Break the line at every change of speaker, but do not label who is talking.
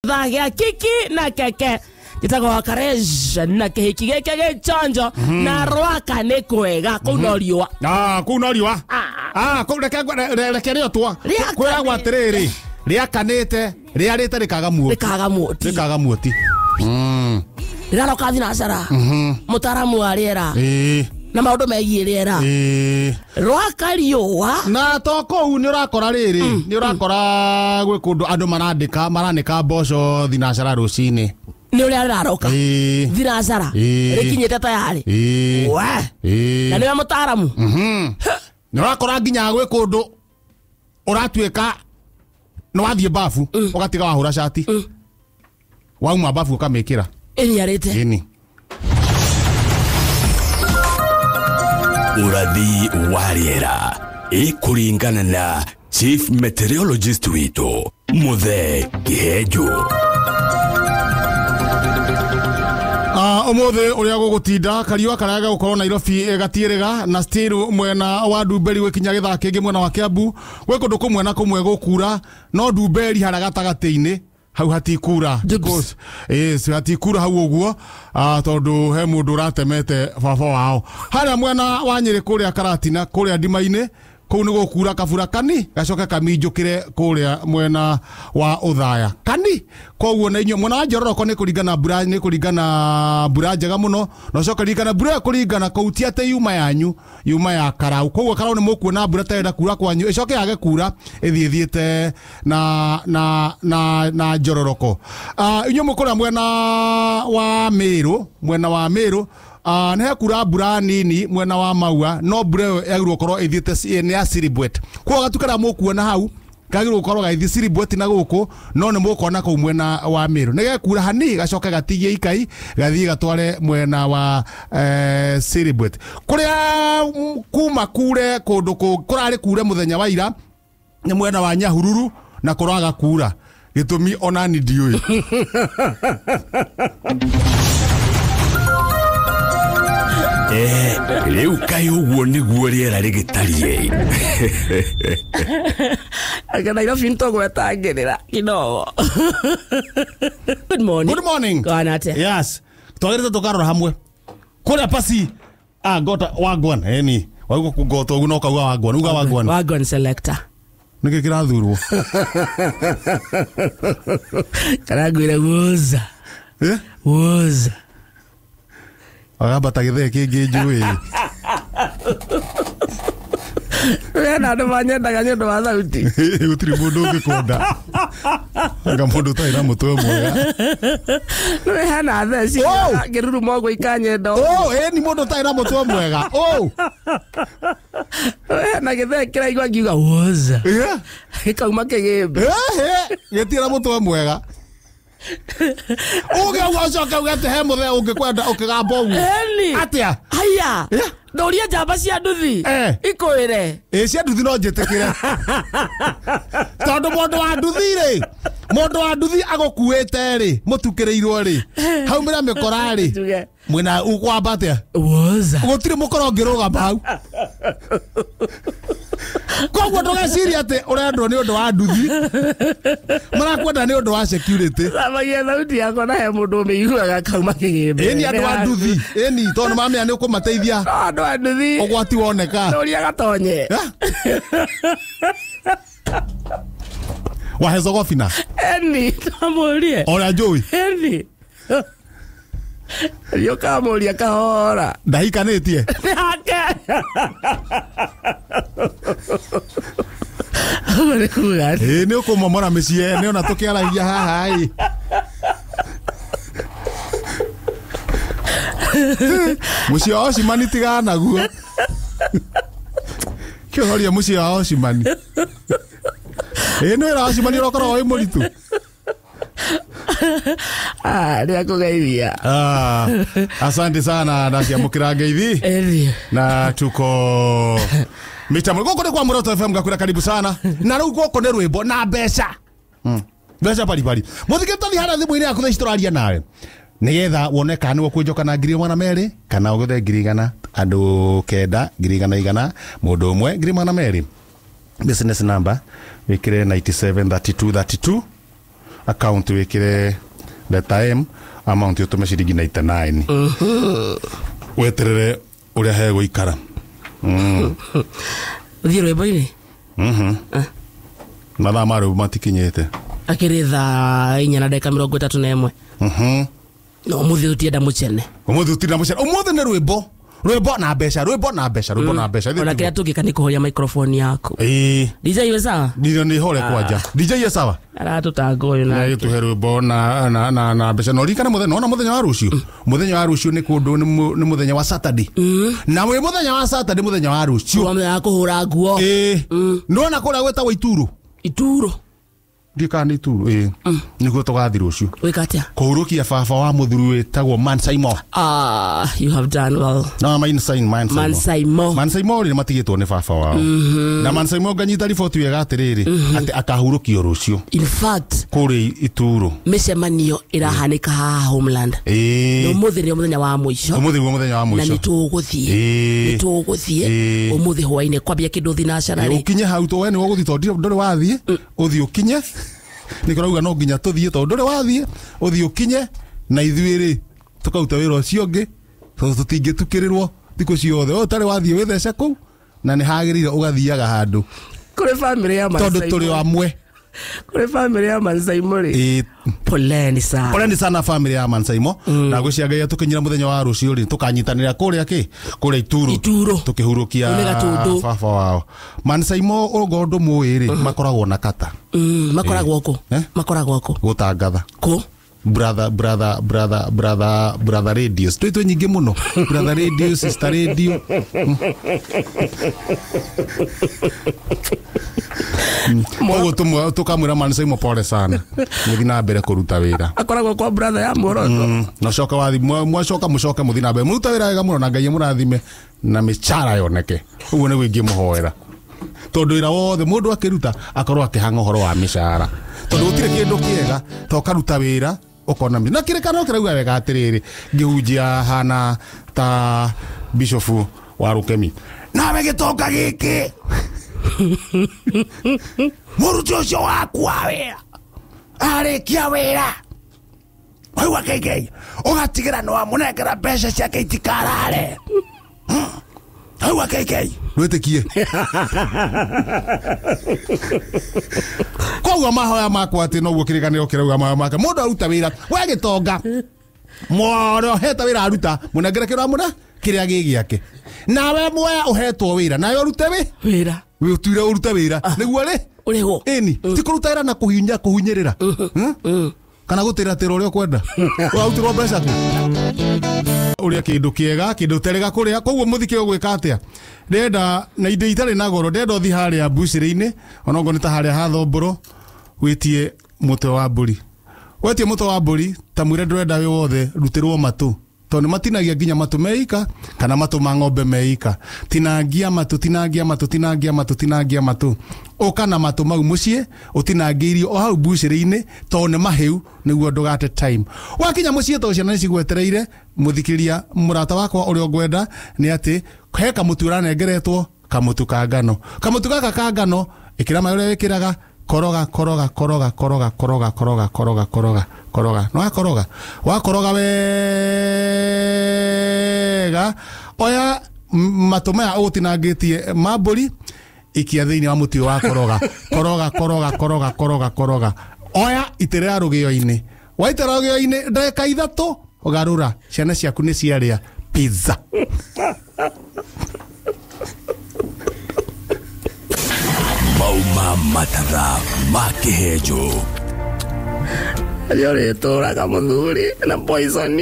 Gĩa kiki na keke njĩtagwo Karej na kĩhiki gĩkĩ gĩchonjo na rwaka nĩ kwega kũu no riũa.
Ah, kũu no riũa. Ah, kũu reke reke rĩo twa.
Rĩakanĩte.
Kwĩragwo atĩrĩrĩ, rĩakanĩte, rĩarĩte rĩkaga muoti.
Rĩkaga muoti.
Rĩkaga muoti.
Rĩraroka thinacara mũtaaramu wa rĩera
Ĩĩ.
na maũndũ megiĩ rĩera.
Ĩĩ.
Rwaka riũa.
Na to kũu nĩ ũrakora rĩrĩ, nĩ ũrakora gwĩ kũndũ andũ marandĩka, maranĩka mboco thinacara rũcinĩ.
Nĩ ũrĩa rĩraroka.
Ĩĩ.
Thinacara
Ĩĩ.
rĩkinyĩte tayarĩ.
Ĩĩ.
We.
Ĩĩ.
Na nĩwe mũtaaramu.
Nĩ ũrakora nginya gwĩ kũndũ ũratuĩka nĩ wathiĩ babu ũgatiga wahũra cati, wauma babu ũkamĩkĩra.
Ĩniarĩte.
Ĩni.
Ũrathi wa rĩera ĩkũringana na chief meteorologist witũ Muthee Kĩhenjo.
Ũmũthĩ ũrĩa gũgũtinda kariũa karĩa gegũkorwo Nairobi gatiĩrĩga na still mwena wa Ndumberi gwĩkinya gĩthaa kĩngĩ mwena wa Kiambu gwĩ kũndũ kũmwe na kũmwe gũkura no Ndumberi harĩa gatagatĩ-inĩ hau hatikura.
Dubs.
Yes, hatikura hau ũguo, tondũ he mũndũ ũratemete baba wao harĩa mwena wa Nyĩrĩ kũrĩa Karatina kũrĩa ndima-inĩ kũu nĩ gũkura kabura kani gacoke kaminjũkĩre kũrĩa mwena wa Ũthaya kani. Koguo na inyuĩ mwena wa Njororoko nĩ kũringana mbura, nĩ kũringana mbura njega mũno na ũcoke ririkana mbura ĩyo kũringana kũu ti atĩ yuma yanyu, yuma ya Karau. Koguo Karau nĩ mũkuona mbura ta ĩrenda kura kwanyu ĩcoke yage kura ĩthiĩ ĩthiĩte na na na na Njororoko. Inyuĩ mũkũrĩa mwena wa Meru, mwena wa Meru nĩ hekura mbura nini mwena wa Maua no mbura ĩyo yagĩrĩirwo gũkorwo ĩthiĩte nĩ ya Siribwet. Koguo gatu karĩa mũkuona hau kagĩrĩirwo gũkorwo gagĩthiĩ Siribwet na gũkũ no nĩ mũkona kũu mwena wa Meru nĩ gekura hani gacoke gatigie ikai gathiĩ gatware mwena wa Siribwet kũrĩa kuma kure kũndũ kũrarĩ kure mũthenya wa ira nĩ mwena wa Nyahururu na kũraga kura gĩtũmi onani ndiũĩ.
Rĩu kaĩ ũguo nĩguo rĩera rĩgĩtariĩ.
Anga Nairobi nĩtũgwetangĩrĩra kidogo. Good morning.
Good morning.
Kwana atĩa?
Yes. Twagĩrĩte tũkarora hamwe kũrĩa pasi ngota wagwan eni wauga kũngota ũguo no ũkauga wagwan uga wagwan.
Wagwan selector.
Nĩkĩ kĩrathurwo?
Kana ngwĩre woza.
Eh?
Woza.
Wagamba ta gĩthee kĩngĩ njũĩ.
Wena andũ manyendaga nĩ ũndũ wa thauti.
Gũtirĩ mũndũ ũngĩkũnda. Anga mũndũ ũtarĩ na mũtwe mwega.
Nĩ hena theci
Oh!
ngĩruruma ũguo ikanyenda.
Oh, ĩni mũndũ ũtarĩ na mũtwe mwega. Oh!
Hena gĩthee kĩraigua ngiuga woza.
Eh?
Gĩkauma kĩgĩmbe.
Eh, gĩtirĩ na mũtwe mwega. Uge ũguo ũcoke uge atĩ he mũthee ũngĩkwenda ũkĩgamba ũguo.
Eni.
Atĩa?
Haya.
Eh?
Ndũrie njamba cia nduthi.
Eh.
Ikwĩre.
Ĩ cia nduthi no njĩtĩkĩre. Tondũ mũndũ wa nduthi rĩ, mũndũ wa nduthi agũkuĩte rĩ, mũtukĩrĩirwo rĩ, haumĩra mĩkora rĩ,
Njuge.
mwĩna ũkwamba atĩa?
Woza.
Gũtirĩ mũkora ũngĩrũgama hau. Koguo ndũgecirie atĩ ũrendwo nĩ ũndũ wa nduthi. Marakwenda nĩ ũndũ wa security.
Thambagia thauti yakwa na he mũndũ ũmĩiguaga akauma kĩgĩmbe.
Ĩni andũ a nduthi, ĩni tondũ nĩmamenya nĩ ũkũmateithia.
No andũ a nduthi.
Ũgwati woneka.
Ndũria gatonye.
Eh? Wa Herzegovina.
Eni, tamũrie.
Ũrĩa njũĩ.
Eni. Riũkamũria kahora.
Ndahikanĩtie.
Nĩ hake. Ũguo nĩ kuga atĩ.
Ĩĩ nĩ ũkũmomora mĩciĩ ene ona tũkĩaragia haha ĩ. Mũciĩ wa Ocimani tigana naguo. Kĩũhoria mũciĩ wa Ocimani. Ĩĩ nĩ wĩra wa Ocimani ũrakoragwo wĩ mũritũ.
Nĩ akũgeithia.
Asante sana ndaciamũkĩra ngeithi.
Eni.
Na tuko mitambo gũkũ nĩ kwa Muroto FM ngakwĩra karibu sana na rĩu gũkũ nĩ rwĩmbo na mbeca. Mbeca paripari mũthikĩ tũthiĩ harĩa thimũ-inĩ yaku thaa ici tũraria nawe nĩgetha wone kana nĩwe ũkũnjoka na 200,000 kana ũgũthe 100,000 andũ 9 100,000 mũndũ ũmwe 200,000. Business number wĩkĩre 973232 account wĩkĩre letter M amount ũtũme ciringi 99 weterere ũrĩa hegũikara.
Ũthiĩ rwĩmbo-inĩ.
Mathaa ma rwĩmbo matikinyĩte.
Akĩrĩ thaa 4:31. No ũmũthĩ tũtienda mũcene.
Ũmũthĩ tũtienda mũcene. Ũmũthĩ nĩ rwĩmbo. Rwĩmbo na mbeca, rwĩmbo na mbeca, rwĩmbo na mbeca.
Ona kĩrĩa tũngĩka nĩ kũhoria microphone yaku.
Ĩĩ.
DJ we sawa?
Ndio nĩ hore kwanja. DJ ye sawa?
Aratũtanga ũyũ
na gĩtũhe rwĩmbo na na na na mbeca. No ririkana mũthenya, nona mũthenya wa rũciũ. Mũthenya wa rũciũ nĩ kũndũ nĩ mũthenya wa Saturday. Na wĩ mũthenya wa Saturday mũthenya wa rũciũ.
Mũthenya wa kũhũra nguo.
Ĩĩ. Nĩwona kũrĩa gwĩtagwo Ituro.
Ituro.
Ndika nĩ Ituro. Ĩĩ. Nĩguo tũgathiĩ rũciũ.
Wĩka atĩa?
Kũhurũkia baba wa mũthuri wĩtagwo Mansaimo.
You have done well.
No, Mansaimo.
Mansaimo.
Mansaimo rĩ matigĩtwo nĩ baba wao. Na Mansaimo nganyita riboti wega atĩrĩrĩ atĩ akahurũkio rũciũ.
In fact,
kũrĩ Ituro.
Mĩcemanio ĩrahanĩka haha homeland.
Ĩĩ.
Ũmũthĩ nĩ mũthenya wa mũico.
Ũmũthĩ nĩ mũthenya wa mũico.
Na nĩtũgũthiĩ. Nĩtũgũthiĩ. Ũmũthĩ hwainĩ kwambia kĩndũ thinacara rĩ.
Ũkinye hau to we nĩ ũgũthiĩ tondũ ndũrĩ wathiĩ. Ũthiĩ ũkinye. Nĩ kũrauga no nginya tũthiĩ tondũ ndũrĩ wathiĩ. Ũthiĩ ũkinye na ithuĩ rĩ tũkaruta wĩra ũcio ũngĩ tondũ tũtingĩtukĩrĩrwo thikũ ciothe. Ũyũ ũtarĩ wathiĩ wĩthece kũu na nĩ hagĩrĩire ũgathiaga handũ.
Kũrĩ family ya Mansaimo.
Tondũ tũrĩ amwe.
Kũrĩ family ya Mansaimo rĩ. Poleni sana.
Poleni sana family ya Mansaimo. Na gwĩcia Ngai atũkinyĩra mũthenya wa rũciũ rĩ tũkanyitanĩra kũrĩa kĩ? Kũrĩa Ituro.
Ituro.
Tũkĩhurũkia baba wao. Mansaimo ũgo ndũmũĩ rĩ makoragwo na kata.
Makoragwo kũ? Makoragwo kũ?
Gũtangatha.
Kũ?
Brother brother brother brother brother radio. Twitwe nyingĩ mũno. Brother radio, sister radio. Koguo tũkamwĩra Mansaimo pole sana. Mũthiĩ na mbere kũruta wĩra.
Akoragwo kwa brother ya Muoroto.
Na coka wathi mwacoka mũcoke mũthiĩ na mbere. Mũrute wĩra wega mũno na Ngai amũrathime na mĩcara yoneke. Ũguo nĩguo ingĩmũhoera. Tondũ wĩra wothe mũndũ akĩruta akorwo akĩhang'a ũhoro wa mĩcara. Tondũ gũtirĩ kĩndũ kĩega ta ũkaruta wĩra ũkona na kĩrĩkano kĩrauga wega atĩrĩrĩ ngĩhunjia hana ta bishofu wa Rukemi. Nawe gĩtonga gĩkĩ mũruti ũcio waku wa wĩra arĩkia wĩra waigua KK ũgatigĩra nĩ wamũnengera mbeca ciake itikarare. Waigua KK ndwĩtĩkie. Koguo mahoya makwa atĩ noguo kĩrĩkanĩro kĩrauga mahoya make mũndũ aruta wĩra we gĩtonga mwana ũhete wĩra aruta mũnengere kĩrĩa mũna kĩrĩa gĩ gĩake nawe mwe ũhetwo wĩra nawe ũrute
wĩra
ũtuire ũrute wĩra nĩguo rĩ
ũrĩhwo.
Ĩni ti kũruta wĩra na kũhinya kũhunyĩrĩra kana gũtĩratĩra ũrĩa ũkwenda ũrarutirwo mbeca kũ ũrĩa kĩndũ kĩega kĩndũ ũterega kũrĩa. Koguo mũthike ũgwĩka atĩa? Ndĩrenda na indo itarĩ na goro ndĩrenda ũthiĩ harĩa mbucĩrĩ-inĩ onokorwo nĩ ta harĩa ha Thombũrũ wĩtie mũtwe wa mbũri. Wetie mũtwe wa mbũri ta mwĩre ndũrenda wĩ wothe rutĩrwo matũ tondũ nĩ matinagia nginya matũ meika kana matũ ma ng'ombe meika. Tinangia matũ, tinangia matũ, tinangia matũ, tinangia matũ. Ũka na matũ mau mũciĩ ũtinangĩirio o hau mbucĩrĩ-inĩ tondũ nĩ mahĩu nĩguo ndũgate time. Wakinya mũciĩ tondũ ciana nĩ cigwetereire mũthikĩria mũrata wakwa ũrĩa ũngwenda nĩ atĩ he kamũtu ũranengeretwo kamũtu ka ngano. Kamũtu gaka ka ngano ĩkĩra maĩ ũrĩa wĩkĩraga koroga koroga koroga koroga koroga koroga koroga koroga koroga. No wakoroga wakoroga wega oya matũ maya ũgũtinangĩtie ma mbũri ikia thĩinĩ wa mũtĩ wa koroga koroga koroga koroga koroga koroga oya itĩrĩra rũgĩo-inĩ waitĩrĩra rũgĩo-inĩ ndagĩka 3 ũgarũra ciana ciaku nĩ ciarĩa pizza.
Mauma matatha ma kĩhenjo.
Arĩa ũrĩtũraga mũthuri na poison.